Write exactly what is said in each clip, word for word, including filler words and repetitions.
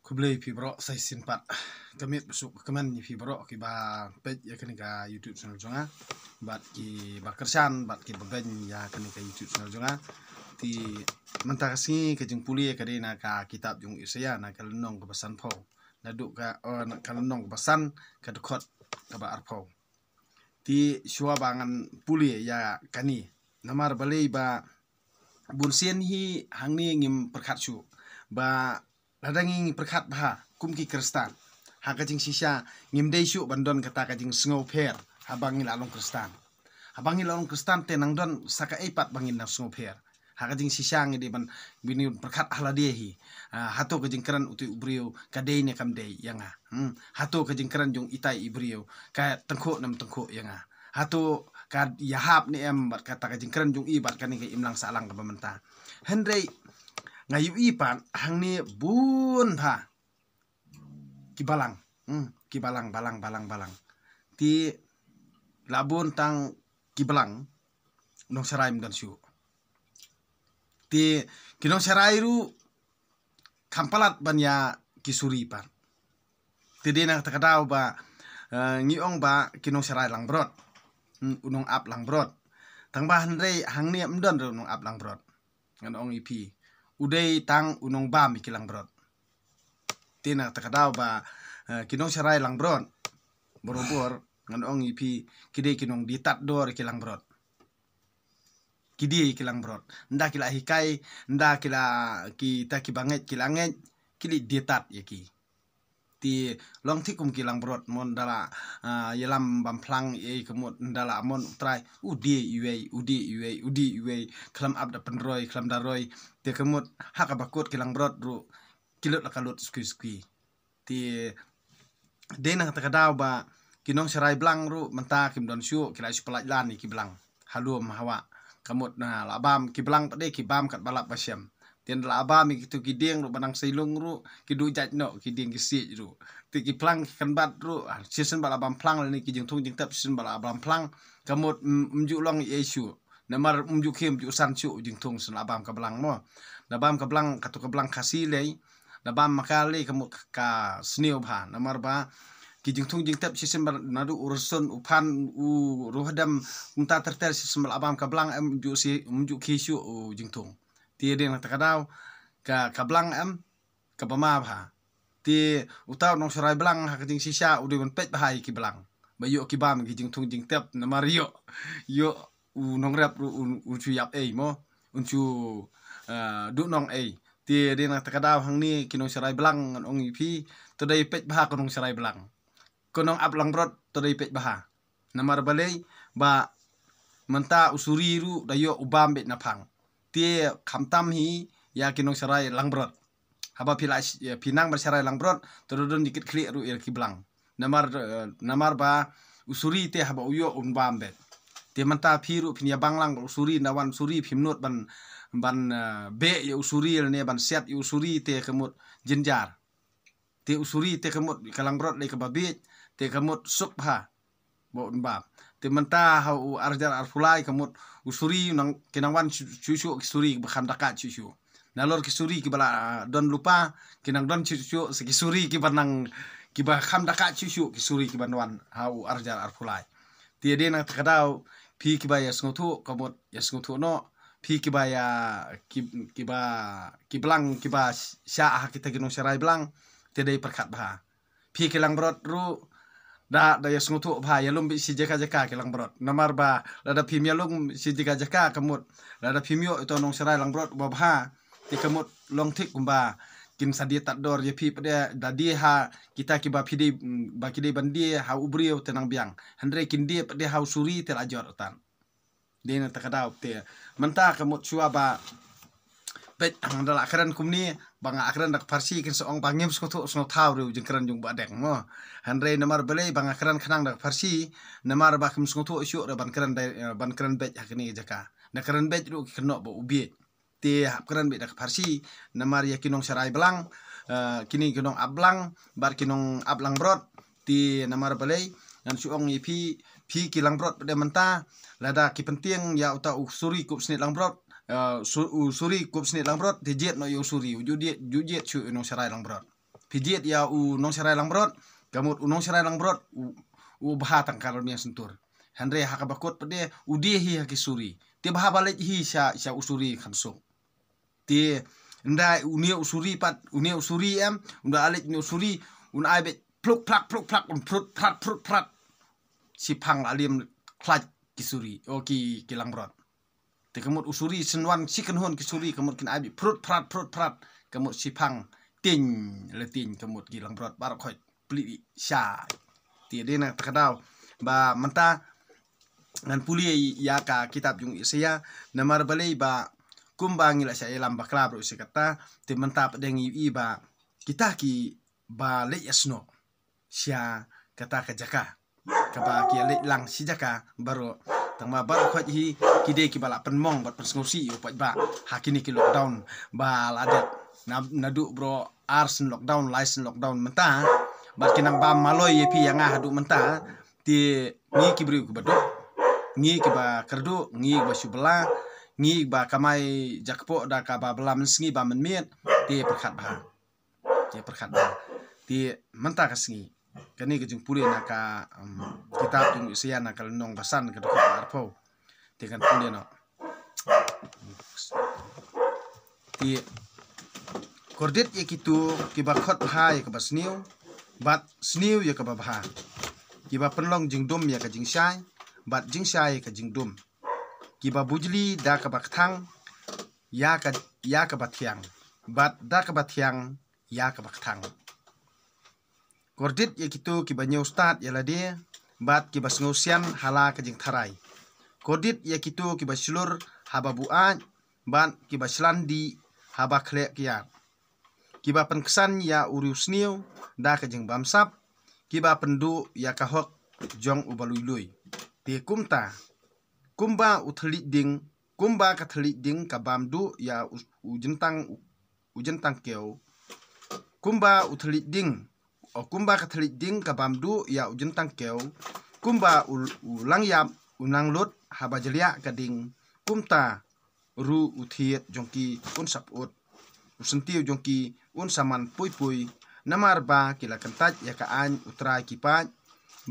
Khublei phi baroh sa shisien pat. Ka miet ba suk ka kmen ïa phi baroh kiba peit ïa kane ka YouTube channel jong nga, bad kiba kyrshan bad kiba beiñ ïa kane ka YouTube channel jong nga. Te mynta ka sngi ka jingpule ka dei na ka kitab jong u Isaïah, na ka lynnong kaba sanphew, naduh ka, oh, na ka lynnong kaba san, ka dkhot kaba arphew. Te shuwa ba ngan pule ïa kane, namar balei ba bunsien hi hangne ngim pyrkhat shuh ba lada ngi pyrkhat bha kum ki Khristan, ha ka jingshisha ngim dei shuh ban don kata ka jingsngewpher haba ngi la long Khristan. Haba ngi la long Khristan te nang don sa kaei pat ba ngin nang sngewpher. Ha ka jingshisha ngi dei ban, ngin pyrkhat ha lade hi. Ah, hato ka jingkren utu u briew ka dei ne kam dei ïa nga. Hmm. Hato ka jingkren jong itai i briew ka tyngkhuh ne ym tyngkhuh ïa nga. Hato ka ïahap ne em bad kata ka jingkren jong i bad kane ka imlang sahlang kaba mynta. Hynrei nga ïohi pat hangne bun bha ki balang. Hmm, ki balang, balang, balang, balang. Te la bun tang ki balang, nongsharai ym don shuh. Te ki nongsharai ruh kam palat ban ïa ki suri pat. Te dei na kata ka daw ba, eh, ngi ong ba ki nongsharai langbrot. Hmm, u nongap langbrot. Tang ba hynrei hangne ym don ruh u nongap langbrot. Ngan ong ïa phi, u dei tang u nongbam ïa ki langbrot. Te na kata ka daw ba, eh, ki nongsharai langbrot, barabor ngan ong ïa phi, ki dei ki nongdie tad dor ïa ki langbrot. Ki die ïa ki langbrot. Ynda ki la hikai, ynda ki la, kita kiba ngeit ki la ngeit, ki la die tad ïa ki. Te long thik kum ki langbrot mo, ynda la, ah, ïalam bam phlang ei ka mut, ynda la mon u trai, u die iwei, u die iwei, u die iwei, khlem ap da pynroi, khlem da roi. Te ka mut ha kaba kut ki langbrot ruh ki lut la ka lut skui skui. Te dei na kata ka daw ba ki nongsharai blang ruh mynta kim don shuh, ki la shu pynlait lan ïa ki blang ha lum ha wah. Ka mut na la bam ki blang pat de ki bam katba lap ba shem. Te ynda la bam ïa kitu ki dieng ruh ba nang sei lung ruh ki duh jait noh ki dieng ki siej ruh. Te ki phlang ki kynbat ruh, ah, shisien ba la bam phlang lane ki jingthung jingtep shisien ba la bam phlang. Ka mut, mm, ym ju long ei shuh. Namar ym ju khie ym ju san shuh u jingthung shisien la bam ka blang mo. Da bam ka blang, katu ka blang Khasi lei. Da bam ma ka lei ka mut ka sniew bha. Namar ba ki jingthung jingtep shisien ba naduh u rynsun, u phan, u ruh hadem, mynta ter ter shisien ba la bam ka blang em ju si, ym ju khie shuh u jingthung. Te dei na kata ka daw ka, ka blang em kaba ma bha. Te uta u nongsharai blang ha ka jingshisha u dei ban peit bha ïa ki blang. Ba ïoh ki bam ki jingthung jingtep namar ïoh, ïoh u nongrep ruh un, un shu ïap ei mo. Un shu, eh, duh nong ei. Te dei na kata ka daw hangne ki nongsharai blang ngan ong ïa phi, to dei peit bha ki nongsharai blang. Ki nongap langbrot to dei peit bha. Namar balei ba mynta u suri ruh da ïoh u bam beit na phang. Te khamtam hi ïa ki nongsharai langbrot. Haba phi la sh-, phi nang ban sharai langbrot, to da don jingkitkhlieh ruh ïa ki blang. Namar, eh, namar ba u suri te haba u ïoh un bam beit. Te mynta phi ruh phin ïa bang lang ba u suri, ynda wan u suri phim nud ban, ban, eh, beh ïa u suri lane ban siat ïa u suri te ka mut jynjar. Te u suri te ka mut ka langbrot lei kaba bieit, te ka mut suk bha ba un bam. Te mynta ha u arhajar arphew lai ka mut u suri nang, ki nang wan shu, shu, shu ki suri ba kham da ka shu, shu. Nalor ki suri kiba la, ah, don lypa, ki nang don shu, shu, sa ki suri kiba nang, kiba kham da ka shu, shu, ki suri kiba wan ha u arhajar arphew lai. Te dei na kata ka daw phi kiba ïa sngewthuh ka mut ïa sngewthuh noh, phi kiba ïa ki, kiba, ki blang kiba shah ha kita ki nongsharai blang, te dei pyrkhat bha. Phi ki langbrot ruh da, da ïa sngewthuh bha, ïalum beit shi jaka jaka ki langbrot. Namar ba lada phim ïalum shi jaka jaka ka mut, lada phim ïoh ito nongsharai langbrot ba bha, te ka mut long thik kumba kin sa die tad dor ïa phi pat de, da die ha kita kiba phi dei, ba ki dei ban die ha u briew te nang biang. Hynrei kin die pat de ha u suri te la jot tan. Dei na kata ka daw te mynta ka mut shuwa ba peit hangta la kren kumne, ba nga kren da ka Pharsi kin sa ong ba ngim sngewthuh sngewthaw ruh jingkren jong ba deng mo. Hynrei namar balei ba nga kren khnang da ka Pharsi, namar ba kim sngewthuh shuh ruh ban kren da, eh, ban kren beit ha kane ka jaka. Na kren beit ruh ki kynnoh ba u bieit. Te hap kren beit da ka Pharsi, namar ïa ki nongsharai blang, eh, kine ki nongap blang bad ki nongap langbrot. Te namar balei ngan shu ong ïa phi, phi ki langbrot pat de mynta, lada ki pyntieng ïa uta u suri kup snieh langbrot, eh, su-, u suri kup snieh langbrot, te jied noh ïa u suri, u ju jied, ju jied shuh ïa u nongsharai langbrot. Jied ïa u nongsharai langbrot, ka mut u nongsharai langbrot u, u bha tang ka rmiang syntur. Hynrei ha kaba kut pat de u die hi ha ki suri. Te bha ba leit hi sha, sha u suri khansuk. Te ynda une u suri pat, une u suri em, ynda leit une u suri, un ai beit pluk plak, pluk plak, un prut prat, prut prat. Shiphang la liem khlait ki suri, o ki, ki langbrot. Te ka mut u suri synwan shi kynhun ki suri, ka mut kin ai beit prut prat, prut prat. Ka mut shiphang tieng la tieng, ka mut ki langbrot baroh khoit pli sha. Te dei na kata ka daw ba mynta ngan pule ïa ka kitab jong u Isaïah, namar balei ba kumba ngi la shah ïalam bakla baroh shi katta, te mynta pat de ngi ïohi ba kita kiba leit ïasnoh sha kata ka jaka kaba ki ïa leit lang shi jaka baroh. Tang ba baroh khoit hi ki dei kiba la pynmong bad pynsngewsih ïa u paidbah ha kine ki lockdown ba la dep. Na, naduh baroh ar sien lockdown, lai sien lockdown mynta. Bad ki nang bam maloi ïa phi ïa nga haduh mynta. Te ngi ki briew kiba duk, ngi kiba kyrduh, ngi kiba shu bylla, ngi kiba kamai jakpoh da kaba bylla mynsngi bam mynmiet. Te pyrkhat bha. Te pyrkhat bha. Te mynta ka sngi, kane ka jingpule na ka, um, kitab jong u Isaïah na ka lynnong ba san, ka dkhot ba arphew. Te ngan pule noh. Te kordit ïa kito kiba khot bha ïa kaba sniew, bad sniew ïa kaba bha. Kiba pynlong jingdum ïa ka jingshai, bad jingshai ïa ka jingdum. Kiba bujli da kaba kthang ïa ka, ïa kaba thiang, bad da kaba thiang ïa kaba kthang. Kordit ïa kito kiba ñiew stad ïa lade, bad kiba sngewsian ha la ka jingtharai. Kordit ïa kito kiba shlur haba buaid, bad kiba shlan dih haba khleh kiad. Kiba pynksan ïa u riewsniew da ka jingbamsap, kiba pynduh ïa ka hok jong uba lui lui. Te kumta, kumba u thylliej ding, kumba ka thylliej ding ka bam duh ïa u, u jyntang, u, u jyntang kew. Kumba u thylliej ding, o kumba ka thylliej ding ka bam duh ïa u jyntang kew. Kumba u, u langïap u nang lut haba jliah ka ding. Kumta ruh u thied jong ki un sa pyut, u syntiew jong ki un sa man pui pui, namar ba ki la kyntait ïa ka aiñ u Trai ki paid,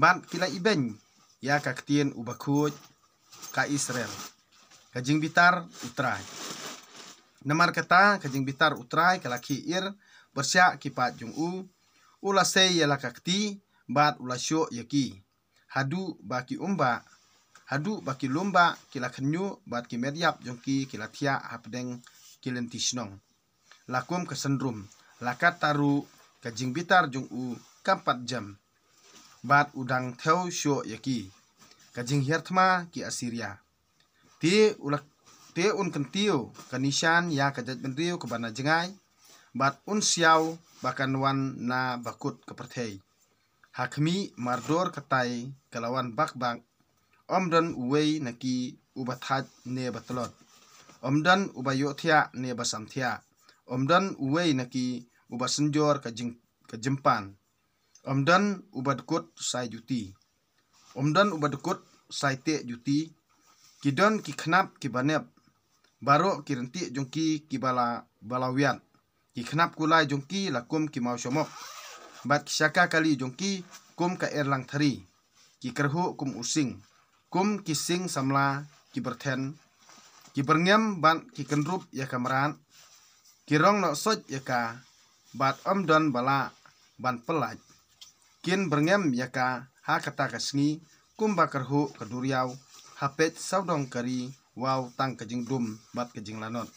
bad ki la ibeiñ ïa ka ktien u bakhuid ka Israel. Ka jingbitar u Trai. Namar kata ka jingbitar u Trai ka la khie ir pyrshah ki paid jong u, u la sei ïa la ka kti, bad u la shoh ïa ki. Haduh ba ki umbah, haduh ba ki lumbah ki la khynñiuh, bad ki met ïap jong ki ki la thiah hapdeng ki lynti shnong. La kum ka syndrum, la katta ruh ka jingbitar jong u kam pat jem, bad u dang thew shoh ïa ki. Ka jinghiar thma ki Assyria. Te u la, te un kyntiew ka nishan ïa ka jaitbynriew kaba na jngai, bad un siaw ba kan wan na bakut ka pyrthei. Ha khmih mardor ka tai ka la wan bak bak. Ym don uwei na ki uba thait ne ba tlot. Ym don uba ïohthiah ne ba samthiah. Ym don uwei na ki uba synjor ka jing, ka jympan. Ym don uba dkut sai juti. Ym don uba dkut sai teh juti. Ki don ki khnap kiba nep. Baroh ki ryntih jong ki kiba la, ba la wiat. Ki khnap kulai jong ki la kum ki maw shamok. Bad ki shaka kali jong ki kum ka erlang thari. Ki kyrhuh kum u sing. Kum ki sing samla ki byrthen. Ki byrngem bad ki kynrup ïa ka mrad. Ki rong noh soit ïa ka, bad ym don ba lah ban pyllait. Kin byrngem ïa ka ha kata ka sngi, kumba kyrhuh ka duriaw ha peit sawdong ka ri, waw tang ka jingdum bad ka jinglanot.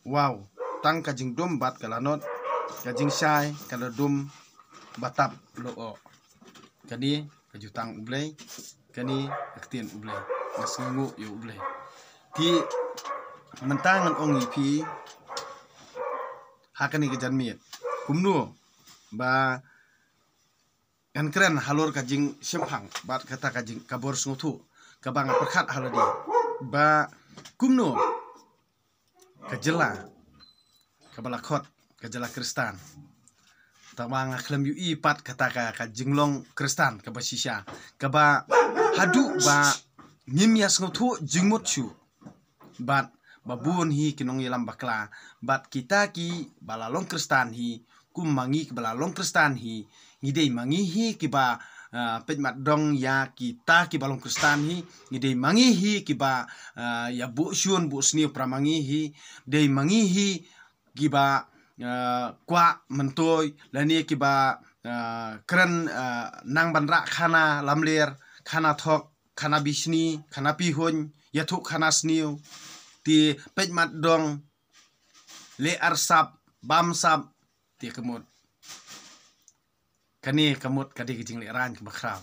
Waw tang ka jingdum bad ka lanot, ka jingshai ka la dum ba tap lo o. Kane ka jutang U Blei, kane ka ktien U Blei. Nga sngewnguh ïa U Blei. Te mynta ngan ong ïa phi ha kane ka janmiet, kumno ba ngan kren halor ka jingshemphang bad kata ka jing, ka bor sngewthuh kaba nga pyrkhat ha lade, ba kumno ka jylla kaba la khot ka jylla Khristan. Tangba nga khlem ïohi pat kata ka, ka jinglong Khristan kaba shisha, kaba haduh ba ngim ïa sngewthuh jingmut shuh. Bad ba bun hi ki nongïalam bakla, bad kita kiba la long Khristan hi, kum ma ngi kiba la long Khristan hi, ngi dei ma ngi hi kiba, ah, peit mat dong ïa kita kiba long Khristan hi, ngi dei ma ngi hi kiba, ah, ïa buh shun buh sniew para ma ngi hi, dei ma ngi hi kiba, ah, kwah myntoi, lane kiba, ah, kren, ah, nang ban rah khana lamler, khana thok, khana bishni, khana pihuiñ, ïathuh khana sniew, te peit mat dong, leh arsap, bam sap, te ka mut. Kane ka mut ka dei ka jingleh rain kaba khraw.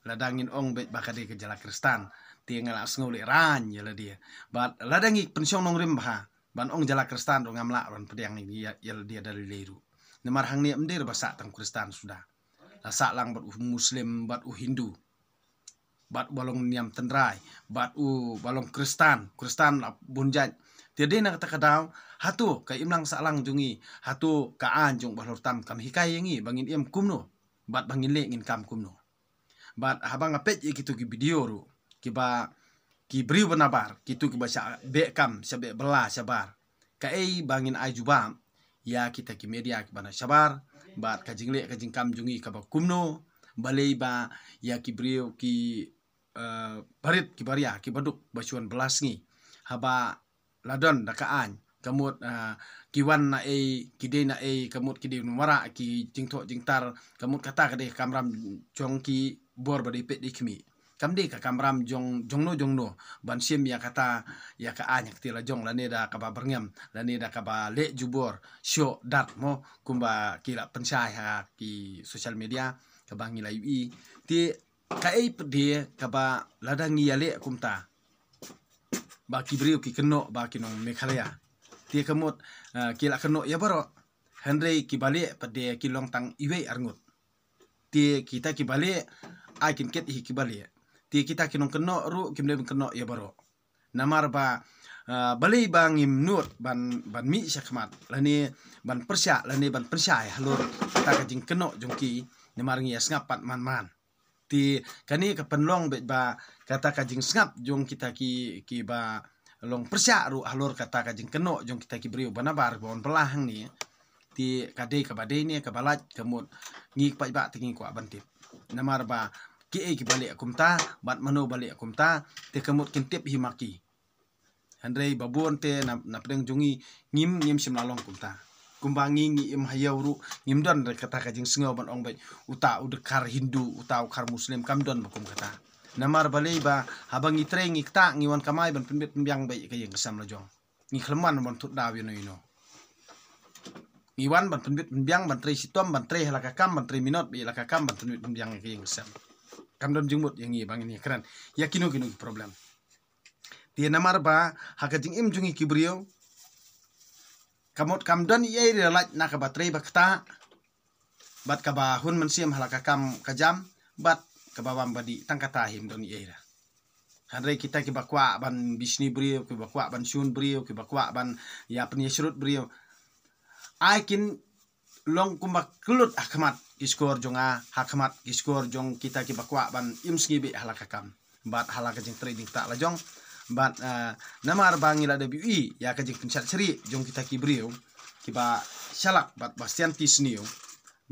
Lada ngin ong beit ba ka dei ka jylla Khristan, te nga la sngew leh rain ïa lade. Bad lada ngi pynshong nongrim bha ban ong jylla Khristan ruh ngam lah ban pdiang ïa, ïa lade da lei lei ruh. Namar hangne ym dei ba sah tang Khristan suda. La sah lang bad u Muslim, bad u Hindu, bad u ba long niam tynrai, bad u ba long Khristan, Khristan la bun jait. Te dei na kata ka daw, hato ka imlang sahlang jong ngi, hato ka aiñ jong u Bahalor tam kam hikai ïa ngi ba ngin im kumno, bad ba ngin leh ngin kam kumno. Bad haba nga peit ïa kito ki video ruh, kiba ki briew ba nabar, kito kiba shah beh kam, shah beh bylla shabar, kaei ba ngin ai jubab ïa kita ki media kiba na shabar, bad ka jingleh ka jingkam jong ngi kaba kumno, balei ba ïa ki briew ki, eh, barit kiba ria kiba duk ba shu wan bylla sngi, haba la don da ka aiñ, ka mut, ah, ki wan na ei, ki dei na ei, ka mut ki dei wanrah ki jingthoh jingtar, ka mut kata ka dei ka kamram jong ki bor ba dei peit dei khmih. Kam dei ka kamram jong, jongno jongno ban shim ïa kata, ïa ka aiñ ha kti la jong, lane da kaba byrngem, lane da kaba leh jubor, shoh dat mo, kumba ki la pynshai ha ki social media, kaba ngi la ïohi. Te kaei pat de kaba lada ngi ïaleh kumta, ba ki briew ki kynnoh ba ki nong Meghalaya, te ka mut, ah, ki la kynnoh ïa baroh, hynrei kiba leh pat de ki long tang iwei arngut. Te kita kiba leh, ai kin kit hi kiba leh. Te kita ki nongkynnoh ruh kim dei ban kynnoh ïa baroh. Namar ba, ah, balei ba ngim nud ban, ban mih shakhmat, lane ban pyrshah, lane ban pynshai halor kata ka jingkynnoh jong ki, namar ngi ïa sngap pat man man. Te kane ka pynlong beit ba kata ka jingsngap jong kita ki, kiba long pyrshah ruh halor kata ka jingkynnoh jong kita ki briew ba nabar ba wan bylla hangne. Te ka dei kaba dei ne kaba lait, ka mut ngi paidbah te ngi kwah ban tip. Namar ba kiei kiba leh kumta, bad mano ba leh kumta, te ka mut kin tip hi ma ki. Hynrei ba bun te na, na pdeng jong ngi ngim, ngim shym la long kumta. Kumba ngi, ngi im ha ïew ruh ngim don re kata ka jingsngew ban ong beit uta u dkhar Hindu, uta u dkhar Muslim, kam don ba kum kata. Namar balei ba haba ngi trei ngi ktah, ngi wan kamai ban pynbit pynbiang beit ka ïing ka sem la jong. Ngi khlem wan ban thut daw ïano ïano. Ngi wan ban pynbit pynbiang, ban trei shitom, ban trei ha la ka kam, ban trei minot beit la ka kam, ban pynbit pynbiang ka ïing ka sem. Kam don jingmut ïa ngi ba ngin ïakren ïa kino kino ki problem. Te namar ba ha ka jingim jong ngi ki briew, ka mut kam don ei ei re lait na kaba trei ba ktah, bad kaba hun mynsiem ha la ka kam ka jam, bad kaba bam ba dih, tang kata hi, ym don ei ei re. Hynrei kita kiba kwah ban bishni briew, kiba kwah ban shun briew, kiba kwah ban ïa pynïasyrut briew, ai kin long kumba kyllut ha khmat ki shkor jong nga, ha khmat ki shkor jong kita kiba kwah ban im sngi beit ha la ka kam bad ha la ka jingtrei jingktah la jong. Bad, eh, namar ba ngi la dep ïohi ïa ka jingpynshad shrieh jong kita ki briew kiba shalak bad ba sianti sniew,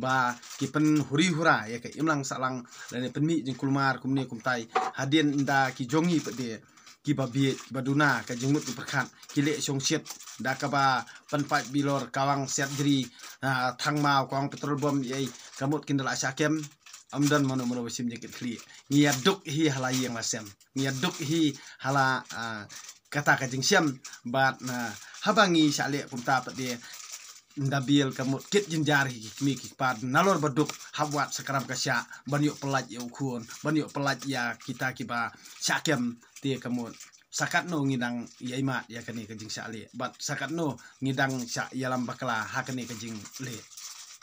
ba ki pynhuri hura ïa ka imlang sahlang lane pynmih jingkulmar kumne kumtai, hadien da ki jong ngi pat de kiba bieit, kiba duna ka jingmut jingpyrkhat, ki leh shongshit da kaba pynpait bilor, kawang siat jri, ah, thang maw, kawang petrol bomb ei ei, ka mut kin da la shah kem, ym don mano mano ba shim jingkitkhlieh. Ngi ïa duk hi ha la ïing la sem, ngi ïa duk hi ha la, ah, kata ka jingshem. Bad, ah, haba ngi shah leh kumta pat de, nda biel ka mut kit jynjar hi ki kmie ki kpa nalor ba duk, hap wad sakram ka shah ban ïoh pyllait ïa u khun, ban ïoh pyllait ïa kita kiba shah kem. Te ka mut sa katno ngi dang ïai mad ïa kane ka jingshah leh, bad sa katno ngi dang shah ïalam bakla ha kane ka jingleh.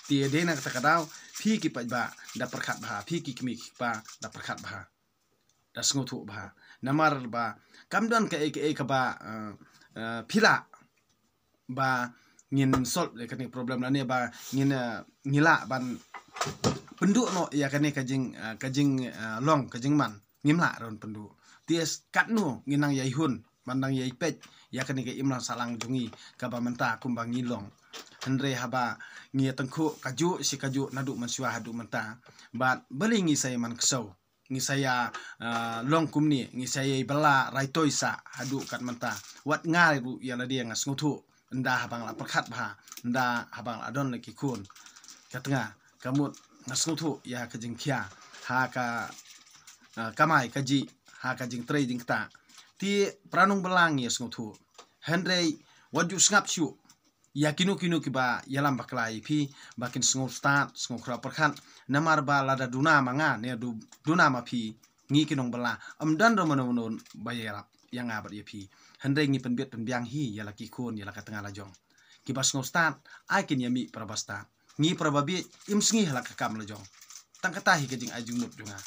Te dei na kata ka daw, phi ki paidbah da pyrkhat bha, phi ki kmie ki kpa da pyrkhat bha, da sngewthuh bha. Namar ba kam don kaei kaei kaba, eh, eh, phi lah ba ngin solve ïa kane ka problem lane ba ngin, eh, ngi lah ban pynduh noh ïa kane ka jing, eh, ka jing, eh, long, ka jingman. Ngim lah ruh ban pynduh. Te katno ngin nang ïai hun ban nang ïai peit ïa kane ka imlang sahlang jong ngi kaba mynta kumba ngi long. Hynrei haba ngi ïa tyngkhuh kajuh shi kajuh naduh mynshuwa haduh mynta, bad balei ngi sa ïa man ksew, ngi sa ïa, ah, long kumne, ngi sa ïa bylla raitoi sa haduh kat mynta. Wat nga ruh ïa lade nga sngewthuh, ynda haba nga la pyrkhat bha, ynda haba nga la don la ki khun, kat nga, ka mut nga sngewthuh ïa ka jingkhia ha ka, ah, kamai kajih, ha ka jingtrei jingktah. Te para nongbylla ngi ïa sngewthuh. Hynrei wat ju sngap shuh ïa kino kino kiba ïalam bakla ïa phi, ba kin sngew stad, sngew khraw pyrkhat, namar ba lada duna ma nga ne du-, duna ma phi, ngi ki nongbylla, ym don ruh mano mano ba ïarap ïa nga bad ïa phi. Hynrei ngi pynbit pynbiang hi ïa la ki khun, ïa la ka tnga la jong. Kiba sngew stad, ai kin ïa mih para ba stad. Ngi para ba bieit, im sngi ha la ka kam la jong. Tang kata hi ka jingai jingmut jong nga.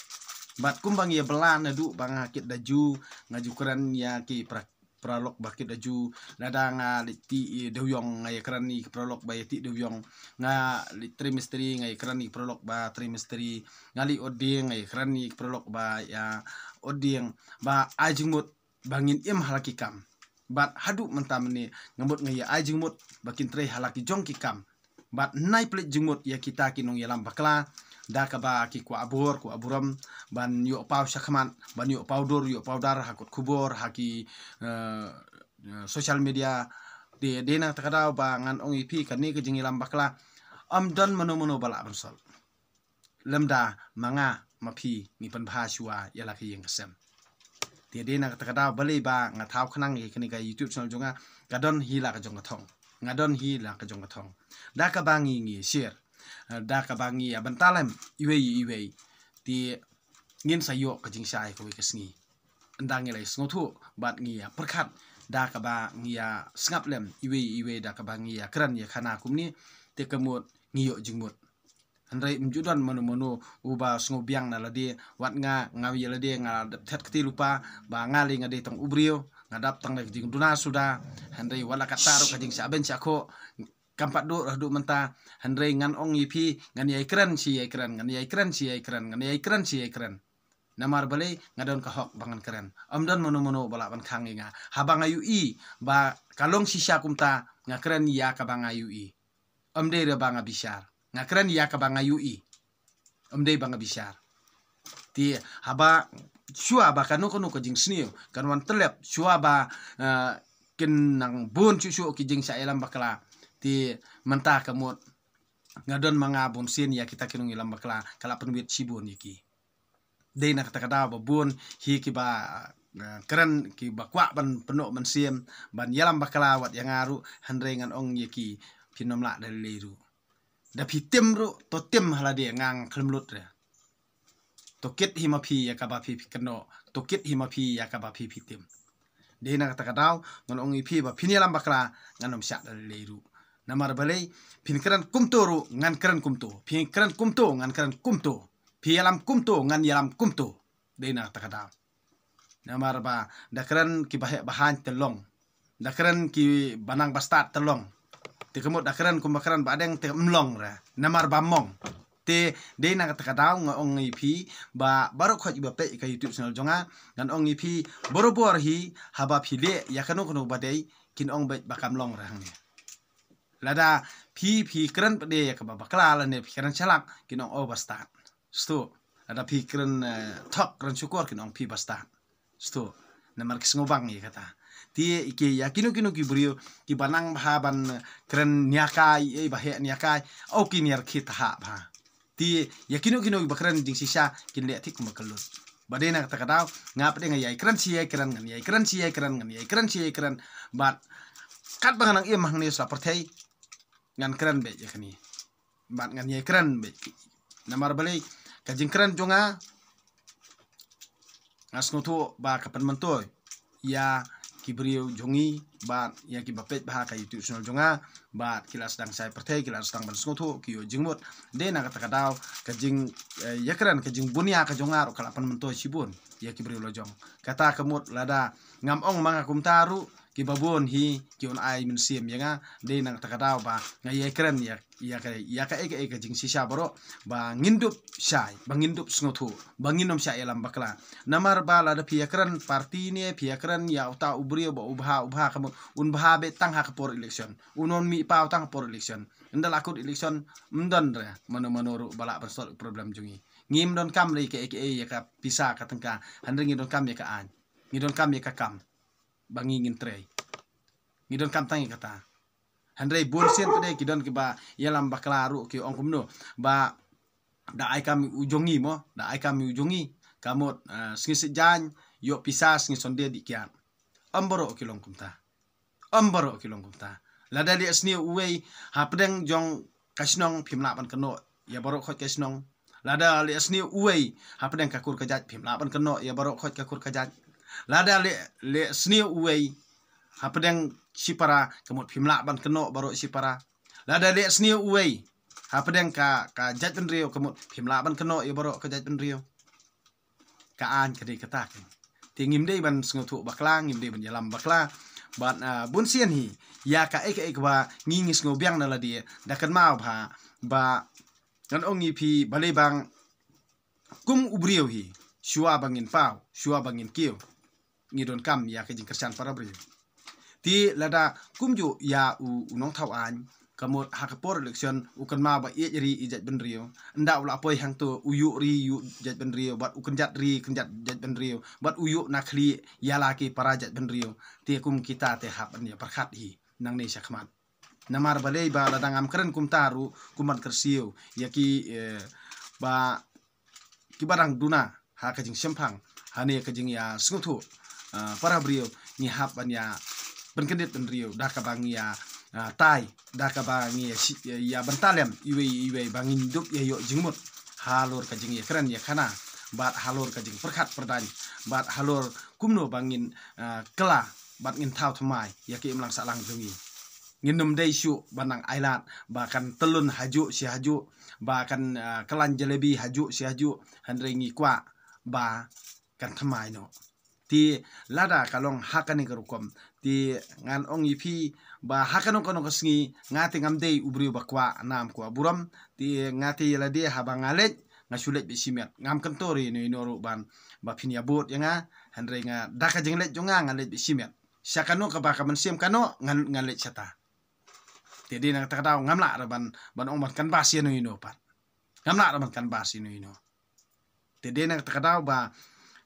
Bad kumba ngi ïa bylla naduh ba nga kit da ju, nga ju kren ïa ki para paralok ba kit da ju, lada nga leit tih i dewïong nga ïa kren ïa ki paralok ba ïa tih dewïong, nga leit trei mistri nga ïa kren ïa ki paralok ba trei mistri, nga leit ot dieng nga ïa kren ïa ki paralok ba ïa ot dieng, ba ai jingmut ba ngin im ha la ki kam. Bad haduh mynta mynne nga mut nga ïa ai jingmut ba kin trei ha la ki jong ki kam. Bad nai pynleit jingmut ïa kita ki nongïalam bakla da kaba ki kwah bor kwah burom, ban ïoh paw shakhmat, ban ïoh paw dur ïoh paw dar ha kot khubor, ha ki, eh, eh, social media. Te dei na kata ka daw ba ngan ong ïa phi, kane ka jingïalam bakla ym don mano mano ba lah ban solve lymda ma nga ma phi ngi pynbha shuwa ïa la ka ïing ka sem. Te dei na kata ka daw balei ba nga thaw khnang ïa kane ka YouTube channel jong nga, ka don hi la ka jong ka thong. Nga don hi la ka jong ka thong. Da kaba ngi ngi share, eh, da kaba ngi ïa bynta lem iwei iwei, te ngin sa ïoh ka jingshai kawei ka sngi. Ynda ngi la ïa sngewthuh bad ngi ïa pyrkhat, da kaba ngi ïa sngap lem iwei iwei, da kaba ngi ïa kren ïa khana kumne, te ka mut ngi ïoh jingmut. Hynrei ym ju don mano mano uba sngewbiang na lade. Wat nga, nga ïa lade nga dep thet kti lypa ba nga lei nga dei tang u briew, nga dap tang da ka jingduna suda. Hynrei wat la katta ruh ka jingshah beiñ shah khoh kam pat duh haduh mynta. Hynrei ngan ong ïa phi, ngan ïai kren shi ïai kren, ngan ïai kren shi ïai kren, ngan ïai kren shi ïai kren. Namar balei? Nga don ka hok ba ngan kren. Ym don mano mano ba lah ban khang ïa nga. Haba nga ïohi ba ka long shisha kumta, nga kren ïa kaba nga ïohi. Ym dei re ba nga bishar. Nga kren ïa kaba nga ïohi. Ym dei ba nga bishar. Te haba shuwa ba kano kano ka jingsniew kan wan tyllep, shuwa ba, eh, kin nang bun shuh shuh ki jingshah ïalam bakla, te mynta ka mut nga don ma nga bun sien ïa kita ki nongïalam bakla, ka la pynwit shibun ïa ki. Dei na kata ka daw ba bun hi kiba, eh, kren, kiba kwah ban pynnoh mynsiem ban ïalam bakla wat ïa nga ruh, hynrei ngan ong ïa ki, phin ym lah da lei lei ruh. Da phi tim ruh, to tim ha lade, nga ngam khlem lut re. To kit hi ma phi ïa kaba phi phi kynnoh, to kit hi ma phi ïa kaba phi phi tim. Dei na kata ka daw ngan ong ïa phi ba phin ïalam bakla, ngan ym shah da lei lei ruh. Namar balei? Phin kren kumto ruh ngan kren kumto, phin kren kumto ngan kren kumto, phi ïalam kumto ngan ïalam kumto. Dei na kata ka daw. Namar ba da kren kiba heh ba haiñ te long, da kren kiba nang ba stad te long. Te ka mut da kren kumba kren ba deng te ym long re, namar ba mong. Te dei na kata ka daw nga ong ïa phi ba baroh khoit ba peit ka YouTube channel jong nga, ngan ong ïa phi, barabor hi haba phi leh ïa kano kano ba dei, kin ong beit ba kam long re hangne. Lada phi phi kren pat de ïa kaba bakla lane phi kren shalak, kin ong, oh, ba stad. Sto. Lada phi kren, eh, thok, kren shukor, kin ong phi ba stad. Sto. Namar ki sngewbang ïa kata. Te ïa ki, ïa kino kino ki briew kiba nang bha ban, eh, kren niakai, eh, ba heh niakai, oh, ki niar khit ha bha. Te ïa kino kino kiba kren jingshisha kin leh thik kumba ka lut. Ba dei na kata ka daw nga pat de nga ïai kren shi ïai kren, ngan ïai kren shi ïai kren, ngan ïai kren shi ïai kren. Bad katba nga nang im hangne sha pyrthei, ngan kren beit ïa kane. Bad ngan ïai kren beit. Namar balei? Ka jingkren jong nga, nga sngewthuh ba ka pynmyntoi ïa ki briew jong ngi bad ïa kiba peit bha ka YouTube channel jong nga, bad ki la sdang shai pyrthei, ki la sdang ban sngewthuh, ki ïoh jingmut. Dei na kata ka daw ka jing, eh, ïa kren, ka jingbunia ka jong nga ruh ka la pynmyntoi shibun ïa ki briew la jong. Kata ka mut lada ngam ong ma nga kumta ruh, Kiba bun hi ki un ai mynsiem ïa nga, dei na kata ka daw ba nga ïakren ïa, ïa ka, ïa kaei kaei ka jingshisha baroh, ba ngin dup shai, ba ngin dup sngewthuh, ba ngin ym shah ïalam bakla. Namar ba lada phi ïakren party ne, phi ïakren ïa uta u briew ba u bha, u bha ka mut, un bha beit tang ha ka por election. Un ym mih paw tang ha por election. Ynda la kut election, ym don re mano mano ruh ba lah ban solve problem jong ngi. Ngim donkam re kaei kaei ïa ka pisa ka tyngka, hynrei ngi donkam ïa ka aiñ. Ngi donkam ïa ka kam ba ngi ngin trei. Ngi donkam tang ïa kata. Hynrei bun sien pat de ki don kiba ïalam bakla ruh, ki ong kumno ba da ai kam u jong ngi mo, da ai kam u jong ngi, ka mut, ah, sngi Saitjaiñ ïoh pisa, sngi Sunday dih kiad. Ym baroh ki long kumta. Ym baroh ki long kumta. Lada leh sniew uwei hapdeng jong ka shnong, phim lah ban kynnoh ïa baroh khoit ka shnong. Lada leh sniew uwei hapdeng ka kur ka jait, phim lah ban kynnoh ïa baroh khoit ka kur ka jait. Lada leh, leh sniew uwei hapdeng shipara, ka mut phim lah ban kynnoh baroh shipara. Lada leh sniew uwei hapdeng ka, ka jaitbynriew, ka mut phim lah ban kynnoh ïa baroh ka jaitbynriew. Ka aiñ ka dei kata ka. Te ngim dei ban sngewthuh bakla, ngim dei ban ïalam bakla. Bad, ah, bun sien hi ïa kaei kaei kaba ngi, ngi sngewbiang na lade, da kynmaw bha ba ngan ong ïa phi, balei ba kum u briew hi, shuwa ba ngin paw, shuwa ba ngin kiew, ngi donkam ïa ka jingkyrshan para briew. Te lada kumjuh ïa u, u nongthaw aiñ, ka mut ha ka por election u kynmaw ba ïeit ri ïeit jaitbynriew. Ynda u la poi hangto, u ïuh ri ïuh jaitbynriew, bad u kynjat ri kynjat jaitbynriew, bad u ïuh na khlieh ïa la ki para jaitbynriew. Te kum kita te hap ban ïa pyrkhat hi nangne shakhmat. Namar balei ba lada ngam kren kumta ruh, kum ban kyrsiew ïa ki, eh, ba, kiba dang duna ha ka jingshemphang, hane ka jingïasngewthuh, ah, para briew, ngi hap ban ïa pynkyndit bynriew da kaba ngi ïa, ah, tai, da kaba ngi ïa shi-, ïa bynta lem iwei iwei ba ngin dup ïa ïoh jingmut halor ka jingïakren ïakhana, bad halor ka jingpyrkhat pyrdaiñ, bad halor kumno ba ngin, ah, kylla bad ngin thaw thymmai ïa ki imlang sahlang jong ngi. Ngin ym dei shuh ban nang ailad ba kan tyllun hajuh shi hajuh, ba kan, ah, khlaiñ jalebi hajuh shi hajuh, hynrei ngi kwah ba kan thymmai noh. Te lada ka long ha kane ka rukom, te ngan ong ïa phi ba ha kano kano ka sngi, nga te ngam dei u briew ba kwah nam kwah burom. Te nga te ïa lade haba nga leit, nga shu leit beit shimet, ngam kyntu ïa ino ino ruh ban ba phin ïa vote ïa nga. Hynrei nga, da ka jingleit jong nga, nga leit beit shimet. Sha kano kaba ka mynsiem kano, ngan, ngan leit shata. Te dei na kata ka daw ngam lah re ban, ban ong ban canvass ïa ino ino pat. Ngam lah re ban canvass ïa ino ino. Te dei na kata ka daw ba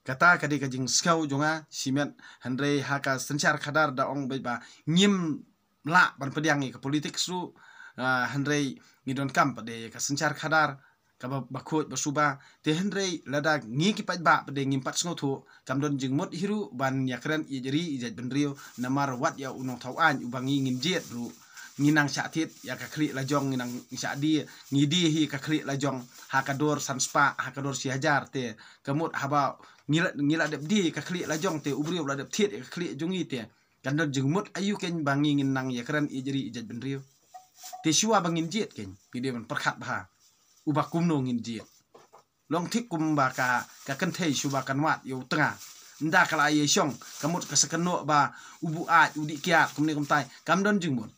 kata ka dei ka jingsngew jong nga shimet, hynrei ha ka synshar khadar da ong beit ba ngim lah ban pdiang ïa ka politics ruh, ah, hynrei ngi donkam pat de ïa ka synshar khadar kaba, ba khuid ba suba. Te hynrei lada ngi ki paidbah pat de ngim pat sngewthuh, kam don jingmut hi ruh ban ïakren ïeit ri ïeit jaitbynriew. Namar wat ïa u nongthaw aiñ uba ngi ngin jied ruh, ngi nang shah thied ïa ka khlieh la jong, ngi nang shah die, ngi die hi ka khlieh la jong ha ka dor san spah, ha ka dor shi hajar. Te ka mut haba ngi la, ngi la dep die ka khlieh la jong, te u briew la dep thied ïa ka khlieh jong ngi, te kan don jingmut aïu kein ba ngi ngin nang ïakren ïeit ri ïeit jaitbynriew? Te shuwa ba ngin jied kein, ngi dei ban pyrkhat bha uba kumno ngin jied. Long thik kumba ka, ka kynthei shuwa kan wad ïa u tnga. Ynda ka la ïa shong, ka mut ka sa kynnoh ba u buaid, u dih kiad, kumne kumtai, kam don jingmut.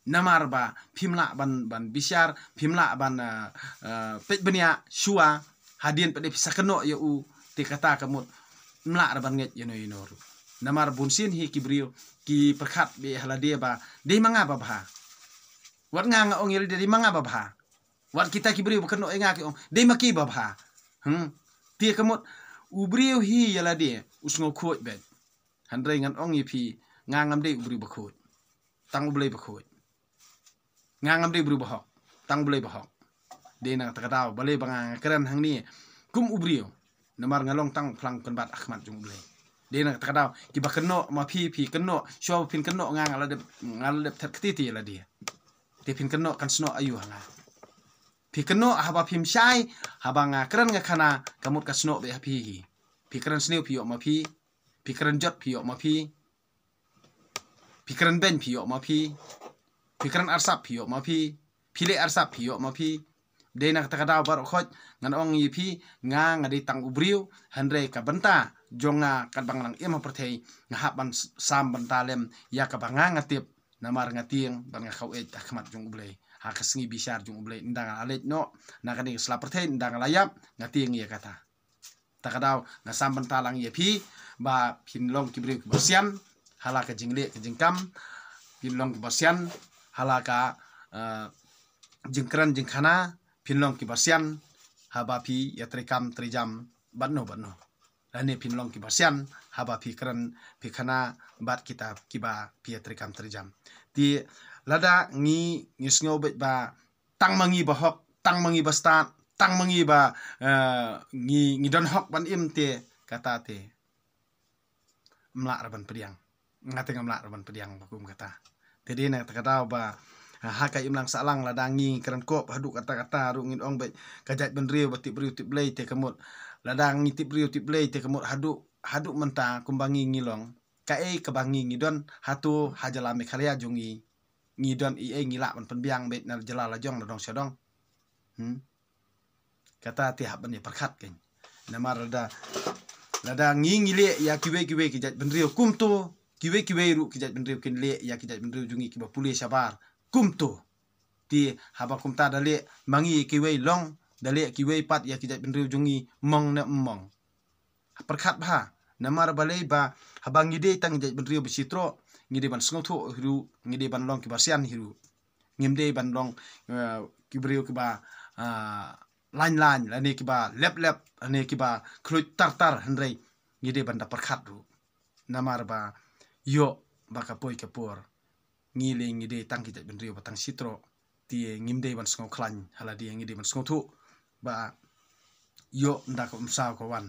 Namar ba phim lah ban, ban bishar, phim lah ban, ah, ah, peit bniah shuwa, hadien pat de phi sa kynnoh ïa u, te kata ka mut ym lah re ban ngeit ïa ino ino ruh. Namar bun sien hi ki briew ki pyrkhat beit ha lade ba dei ma nga ba bha. Wat nga nga ong ïa lade dei ma nga ba bha. Wat kita ki briew ba kynnoh ïa nga ki ong dei ma ki ba bha. Hmm. Te ka mut u briew hi ïa lade u sngew khuid beit. Hynrei ngan ong ïa phi, nga ngam dei u briew ba khuid. Tang U Blei ba khuid. Nga ngam dei u briew ba hok. Tang U Blei ba hok. Dei na kata ka daw balei ba nga, nga kren hangne kum u briew. Namar nga long tang u phlang kynbat ha khmat jong U Blei. Dei na kata ka daw kiba kynnoh ma phi, phi kynnoh, shuwa ba phin kynnoh nga, nga la dep, nga la dep thet kti te ïa lade. Te phin kynnoh kan snoh aïu ha nga? Phi kynnoh haba phim shai, haba nga kren nga khana, ka mut ka snoh beit ha phi hi. Phi kren sniew phi ïoh ma phi. Phi kren jot phi ïoh ma phi. Phi kren beiñ phi ïoh ma phi. Phi kren arsap phi ïoh ma phi. Phi leh arsap phi ïoh ma phi. Dei na kata ka daw baroh khoit ngan ong ïa phi, nga nga dei tang u briew, hynrei ka bynta jong nga kat ba nga dang im ha pyrthei, nga hap ban s-, sam bynta lem ïa kaba nga nga tip, namar nga tieng bad nga khaw eit ha khmat jong U Blei. Ha ka sngi bishar jong U Blei, ynda nga la leit noh na kane ka sla pyrthei, ynda nga la ïap, nga tieng ïa kata. Ta ka daw nga sam bynta lang ïa phi ba phin long ki briew kiba sian ha la ka jingleh ka jingkam, phin long kiba sian ha la ka, eh, jingkren jingkhana, phin long kiba sian haba phi ïa treikam treijam bad no bad no. Lane phin long kiba sian haba phi kren phi khana bad kita kiba phi ïa treikam treijam. Te lada ngi, ngi sngew beit ba tang ma ngi ba hok, tang ma ngi ba stad, tang ma ngi ba, eh, ngi, ngi don hok ban im, te kata te ym lah re ban pdiang. Nga te ngam lah re ban pdiang ba kum kata. Te dei na kata ka daw ba, ah, ha ka imlang sahlang, lada ngi kren kop haduh katta katta ruh ngin ong beit ka jaitbynriew ba tip briew tip Blei te ka mut. Lada ngi tip briew tip Blei te ka mut, haduh, haduh mynta kumba ngi ngi long, kaei kaba ngi ngi don, hato ha jylla Meghalaya jong ngi ngi don ei ei ngi lah ban pynbiang beit na jylla la jong, na dong sha dong? Hmm? Kata te hap ban ïa pyrkhat kein. Namar lada, lada ngi ngi leh ïa kiwei kiwei ki jaitbynriew kumto, kiwei kiwei ruh ki jaitbynriew kin leh ïa ki jaitbynriew jong ngi kiba pule shabar kumto. Te haba kumta da leh ma ngi kiwei long, da leh kiwei pat ïa ki jaitbynriew jong ngi, mong ne ym mong? Pyrkhat bha. Namar balei? Ba haba ngi dei tang jaitbynriew ba shi troh, ngi dei ban sngewthuh hi ruh, ngi dei ban long kiba sian hi ruh. Ngim dei ban long, eh, ki briew kiba, ah, lain lain, lane kiba lep lep, lane kiba khluit tar tar, hynrei ngi dei ban da pyrkhat ruh. Namar ba ïoh ba ka poi ka por ngi lei ngi dei tang ki jaitbynriew ba tang shi troh. Te ngim dei ban sngew khlaiñ ha lade, ngi dei ban sngewthuh ba ïoh ynda ka umsaw ka wan,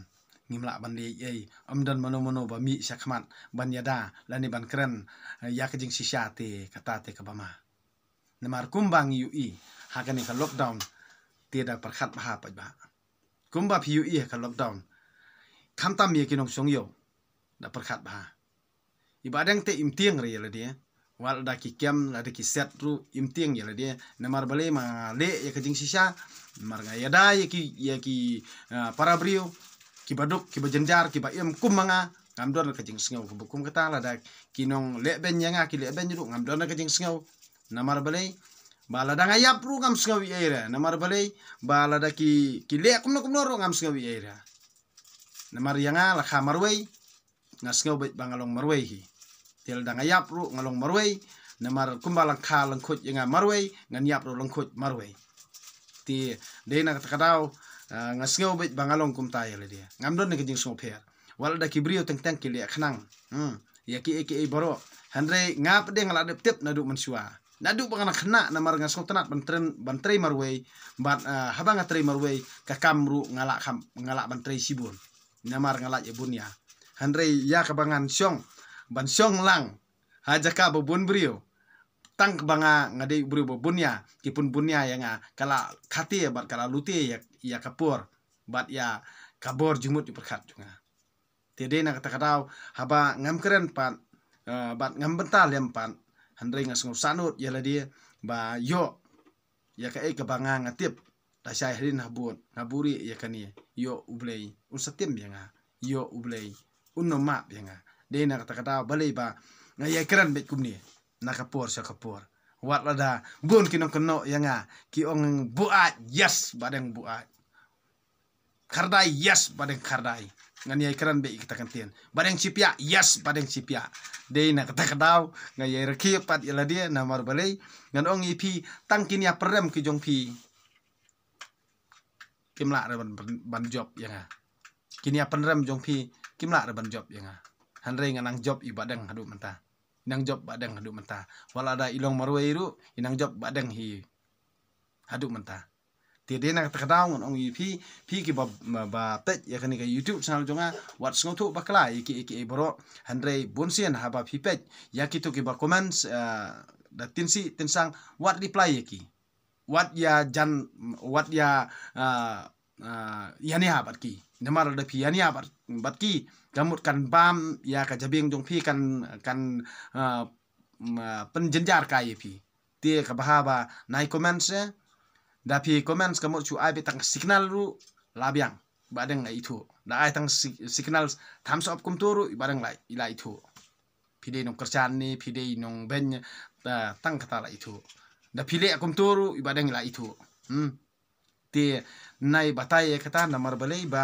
ngim lah ban leh ei ei, ym don mano mano ba mih sha khmat ban ïada lane ban kren, eh, ïa ka jingshisha, te kata te kaba ma. Namar kumba ngi ïohi ha kane ka lockdown, te da pyrkhat bha pat ba. Kumba phi ïohi ha ka lockdown, khamtam ïa ki nongshong ïew, da pyrkhat bha. I Bahdeng te im tieng re ïa lade. Wat lada ki kem, lada ki set ruh, im tieng ïa lade. Namar balei? Ma nga leh ïa ka jingshisha, namar nga ïada ïa ki, ïa ki, ah, para briew kiba duk, kiba jynjar, kiba im kum ma nga, ngam don ka jingsngew kaba kum kata. Lada ki nongleh beiñ ïa nga ki leh beiñ ruh, ngam don ka jingsngew. Namar balei? Ba lada nga ïap ruh ngam sngew ei ei re. Namar balei? Ba lada ki, ki leh kumno kumno ruh ngam sngew ei ei re. Namar ïa nga la kha marwei, nga sngew beit ba nga long marwei hi. Te lada nga ïap ruh nga long marwei, namar kumba la kha lyngkhuid ïa nga marwei, ngan ïap ruh lyngkhuid marwei. Te dei na kata ka daw, ah, nga sngew beit ba nga long kumta ïa lade. Ngam don ka jingsngewpher. Wat lada ki briew teng teng ki leh khnang, hmm, ïa kiei kiei baroh, hynrei nga pat de nga la dep tip naduh mynshuwa, naduh ba nga khynnah, namar nga sngewtynnat ban tren, ban trei marwei. Bad, ah, haba nga trei marwei, ka kam ruh nga lah kham, nga lah ban trei shibun. Namar nga lah ïa bun ïa. Hynrei ïa kaba ngan shong, ban shong lang ha jaka ba bun briew, tang kaba nga, nga dei u briew ba bun ïa, ki pynbun ïa ïa nga, ka la khate bad ka la lute ïa, ïa ka por bad ïa ka bor jingmut jingpyrkhat jong nga. Te dei na kata ka daw, haba ngam kren pat, eh, bad ngam bynta lem pat, hynrei nga sngew sahnud ïa lade ba ïoh ïa kaei kaba nga nga tip, lashai hadien habud nga buhrieh ïa kane, ïoh U Blei un sa tim ïa nga, ïoh U Blei un ym map ïa nga. Dei na kata ka daw balei ba nga ïai kren beit kumne na ka por sha ka por. Wat lada bun ki nongkynnoh ïa nga, ki ong buaid, yes, Bahdeng buaid. Khyrdai, yes, Bahdeng khyrdai. Ngan ïai kren beit ïa kita ki kyntien. Bahdeng shipiah, yes, Bahdeng shipiah. Dei na kata ka daw nga ïai rakhe pat ïa lade, namar balei? Ngan ong ïa phi, tang kine ki pynrem ki jong phi kim lah re ban, ban, ban jop ïa nga. Kine ki pynrem jong phi kim lah re ban jop ïa nga. Hynrei nga nang jop ïa Bahdeng haduh mynta. Nang jop Bahdeng haduh mynta. Wat lada i long marwei ruh, i nang jop Bahdeng hi haduh mynta. Te dei na kata ka daw ngan ong ïa phi, phi kiba, ba peit ïa kane ka YouTube channel jong nga, wat sngewthuh bakla ïa ki, ïa ki baroh. Hynrei bunsien haba phi peit ïa kito kiba comments, eh, da tin sih tin sang, wat reply ïa ki. Wat ïa jan, wat ïa, ah, ah, ïania bad ki. Namar lada phi ïania bad, bad ki, ka mut kan bam ïa ka jabieng jong phi, kan, kan, ah, ma, pynjynjar kai ïa phi. Te kaba haba nai comments, eh, da phi comments ka mut shu ai beit tang signal ruh la biang. ba dang la ithuh. Da ai tang si-, signal thumbs up kumto ruh ba dang la, la ithuh. Phi dei nongkyrshan ne phi dei nongbeiñ, ah, tang kata la ithuh. Da phi leh kumto ruh ba dang la ithuh. Hmm. Te nai batai ïa kata namar balei ba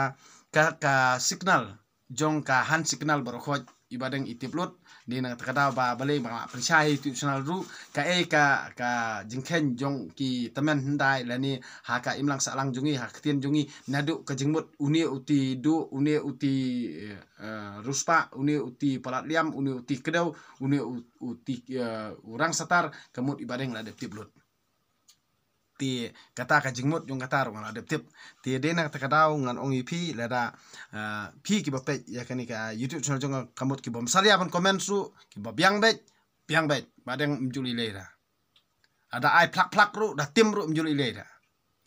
ka, ka signal jong ka hand signal baroh khoit ba dang i tip lut. Dei na kata ka daw ba balei ba nga pynshai YouTube channel ruh, kaei ka, ka jingkheiñ jong ki tymmen hyndai lane ha ka imlang sahlang jong ngi, ha ka ktien jong ngi, naduh ka jingmut une u ti duh, une u ti, eh, riewspah, une u ti palat liam, une u ti kdew, une u, u ti, eh, u rang satar, ka mut ba dang la dep tip lut. Te kata ka jingmut jong kata ruh nga la dep tip. Te dei na kata ka daw ngan ong ïa phi lada, ah, phi kiba peit ïa kane ka YouTube channel jong nga ka mut kiba ym salia ban comment ruh, kiba biang beit, biang beit, ba dang ym ju lei lei da. Lada ai phlak phlak ruh, da tim ruh ym ju lei lei da.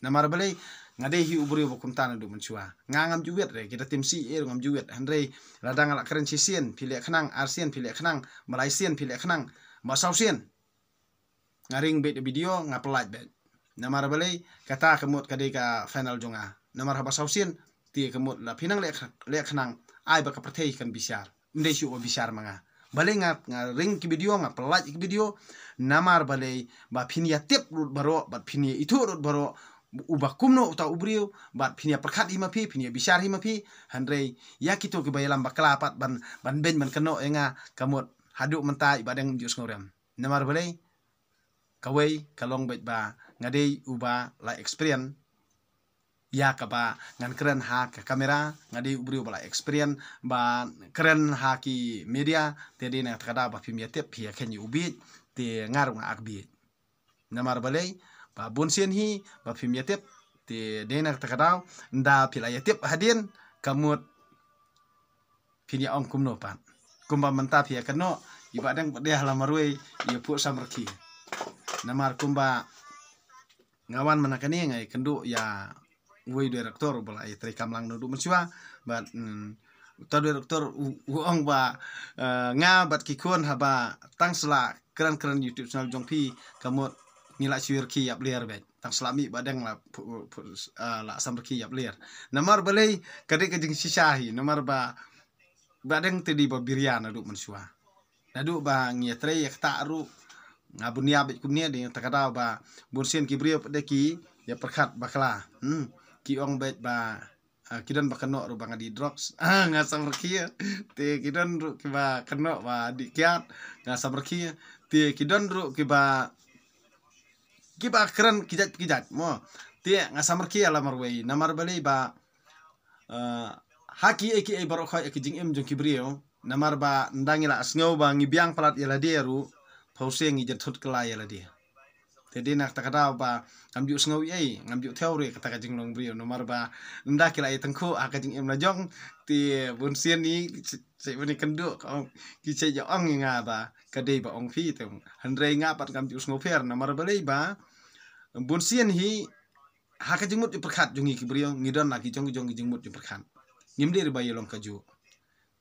Namar balei, nga dei hi u briew ba kumta naduh mynshuwa. Nga ngam ju wit re, ki da tim shi e ruh ngam ju wit. Hynrei lada nga la kren shisien phi leh khnang, arsien phi leh khnang, ba laisien phi leh khnang, ba sawsien nga ring beit da video, nga pyllait beit. Namar balei, kata ka mut ka dei ka final jong nga. Namar haba sawsien, te ka mut la phi nang leh kh-, leh khnang, ai ba ka pyrthei kan bishar. Ym dei shuh ba bishar ma nga. Balei nga, nga ring ki video, nga pyllait ki video. Namar balei, ba phin ïa tip lut baroh, bad phin ïa ithuh lut baroh, uba kumno uta u briew, bad phin ïa pyrkhat hi ma phi, phin ïa bishar hi ma phi. Hynrei ïa kito kiba ïalam bakla pat ban, ban beiñ ban kynnoh ïa nga, ka mut haduh mynta ba dang ym ju sngewrem. Namar balei, kawei ka long beit ba nga dei uba la experience ïa kaba ngan kren ha ka kamera, nga dei u briew ba la experience ba kren ha ki media, te dei na kata ka daw ba phim ïa tip, phi ïa kheiñ ïa u bieit, te nga ruh nga ak bieit. Namar balei, ba bun sien hi ba phim ïa tip, te dei na kata ka daw, nda phi la ïa tip hadien, ka mut phin ïa ong kumno pat. Kumba mynta phi ïa kynnoh, i Bahdeng pat de ha la marwei, ïa phuh samrkhie. Namar kumba nga wan mynta kane nga ïakynduh ïa uwei u director ba la ïatrei kam lang naduh mynshuwa, bad, mm, uta u director u, u ong ba, eh, nga bad ki khun haba tang sla kren kren YouTube channel jong phi, ka mut ngi la shu rkhie ïap ler beit. Tang sla mih Bahdeng la phu-, phu-, ah, la samrkhie ïap ler. Namar balei, ka dei ka jingshisha hi, namar ba Bahdeng te dei ba biria naduh mynshuwa. Naduh ba ngi ïatrei ïa kata ruh, nga bunia beit kumne, dei na kata ka daw ba bun sien ki briew pat de ki ïa pyrkhat bakla. Hmm. Ki ong beit ba, ah, ki don ba kynnoh ruh ba nga die drugs. Ah, nga samrkhie. Te ki don ruh kiba kynnoh ba die kiad, nga samrkhie. Te ki don ruh kiba, kiba kren ki jait ki jait mo. Te nga samrkhie ha la marwei, namar balei ba, eh, ha kiei kiei baroh khoit ïa ki jingim jong ki briew, namar ba nda ngi la sngew ba ngi biang palat ïa lade ruh, phewse ngi jynthut kylla ïa lade. Te dei na kata ka daw ba ngam ju sngew ei, ngam ju thew re kata ka jinglong briew, namar ba nda ki la ïa tyngkhuh ha ka jingim la jong, te bun sien ngi, shu ban ïakynduh, ki shu ïa ong ïa nga ba ka dei ba ong phi te. Hynrei nga pat ngam ju sngewpher, namar balei ba bun sien hi ha ka jingmut jingpyrkhat jong ngi ki briew, ngi don la ki jong ki jong ki jingmut jingpyrkhat. Ngim dei re ba ïa long kajuh.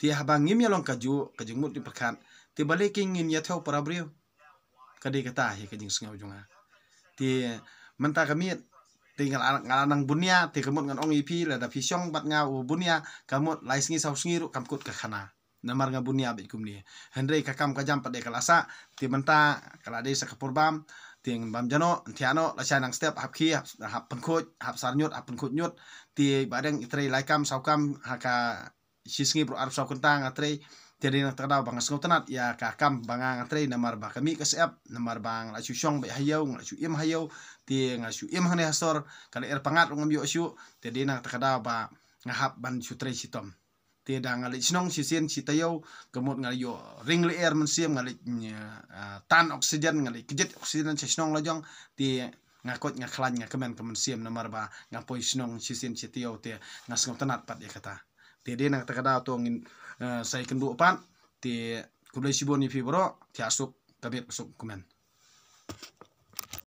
Te haba ngim ïa long kajuh, ka jingmut jingpyrkhat, te balei ki ngin ïa thew para briew. Ka dei kata hi ka jingsngew jong nga. Te mynta ka miet, te nga la, nga la nang bunia, te ka mut ngan ong ïa phi, lada phi shong bad nga u bunia, ka mut lai sngi saw sngi ruh kam kut ka khana. Namar nga bunia beit kumne. Hynrei ka kam ka jam pat de ka la sah, te mynta ka la dei sa ka por bam, te ngan bam jano, thiah no, la shai nang step, hap khie, hap, hap pynkhuid, hap sar ñiut, hap pynkhuid ñiut, te Bahdeng i trei lai kam, saw kam, ha ka shi sngi baroh arphew saw kynta nga trei, te dei na kata ka daw ba nga sngewtynnat ïa ka kam ba nga nga trei, namar ba ka mih ka sep, namar ba nga la shu shong beit ha ïew, nga la shu im ha ïew, te nga shu im hangne ha sor, ka lyer pyngngad ruh ngam ïoh shuh, te dei na kata ka daw ba nga hap ban shu trei shitom. Te da nga leit shnong shisien shi taïew, ka mut nga la ïoh ring lyer mynsiem, nga leit, eh, tan oxygen, nga leit kjit oxygen sha shnong la jong, te nga koit nga khlaiñ nga kmen ka mynsiem namar ba nga poi shnong shisien shi taïew te nga sngewtynnat pat ïa kata. Te dei na kata ka daw to ngin, eh, sa ïakynduh pat, te khublei shibun ïa phi baroh, thiah suk, ka miet ka suk kumne.